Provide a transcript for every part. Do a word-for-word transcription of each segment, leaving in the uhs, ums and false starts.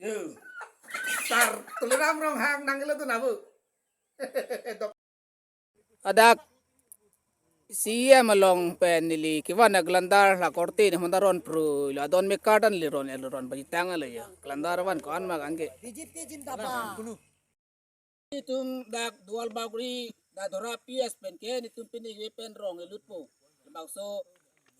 Yo. Sar Tuliram Ronghang nangkelo tu nabu. Dok. Hadak C E M along pen neli kevan aglandar la korte ni honda ron pro lo adon me kardan le ron el ron bajitang lo ya. Glandar van ko-an ma anke. B J P jindabad. Itum dak Duarbagori Dadhora P S pen ke nitum pini ve pen rong elutpo. Bangso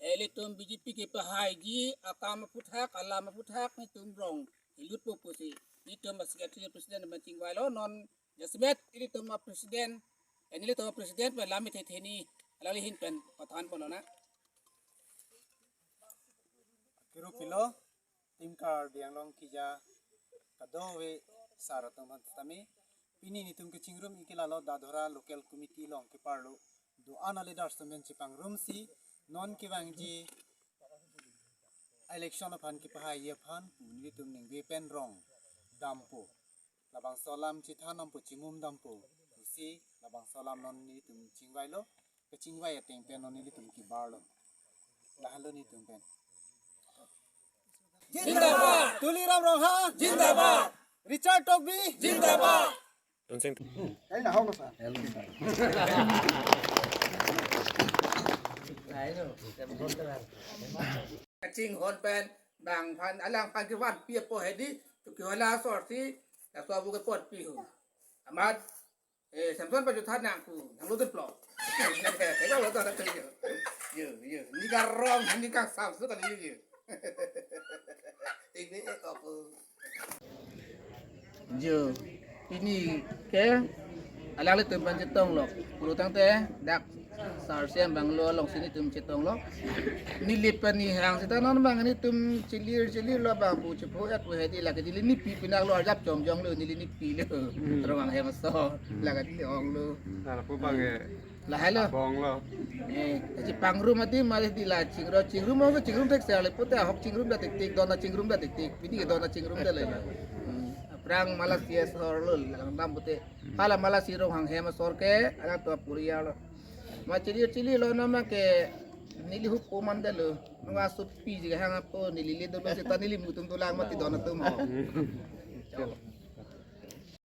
elitum B J P kepahaiji akam aphuthak alam aphuthak nitum rong elutpo pusi nitum a secretary president pen chingvailo non jasemet ilitum a president, eh, nelitum a president pen lam ithe theni alangli ahin pen pathan ponona. Kiru pilo, Team Karbi Anglong keja kadokave sar atum aphan tame. Pini nitum kechingrum ikilalo Dadhora local committee along keparlo do-an a leaders atum pen chepangrumsi non kevangji election aphan kepahaiji aphan pu nelitum ningve pen rong dampo. Labangso alam chethan dampo, chimum dampo. Pusi labangso alam non nelitum chingvailo. Kechingvai ateng pen non nelitum kebarlo. Lahelo nitum pen. Jindabad. Tuliram Ronghang. Jindabad. Richard Tokbi. Jindabad. Tonsing. Kachinghon pen bang phan alangphan kevan pi apo hedi tu kiwala sorsi la so abu ke pot pi hu. Amat, eh, Samson pajuthan nang ku nang lo deplo. Tega lo ta yo. Yo, yo. Ni ka rong ni ka Samson ka yo yo. Ini eh kok. Jo, pini ke alanglitum pen chetonglo. Pulo tangte dak Sar C E M banglo alongsi nitum chetonglo. Neli pen nihang seta non bang nitum chelir chelir lo bang pu chepho et pu hedi lake neli nipi pinak lo arjap chomjong lo neli nipi lo. Ronghang hem aso lake neli onglo. Lapu bang eh. Lahelo. Bonglo. Eh, chepangrum adim mari di la chingrum chingrum mo chingrum thek sale pute ahok chingrum da tik tik dona chingrum da tik tik pini ke dona chingrum da le. Hmm. Aphrang mala C S hor lo lang dam pute. Hala mala si Ronghang hem asor ke alang to puri ya lo. Ma chili chili lo nama ke neli hup ko man da lo. Nunga supi ji hang apo neli le dolo seta neli mutum dolang mati dona tum ho.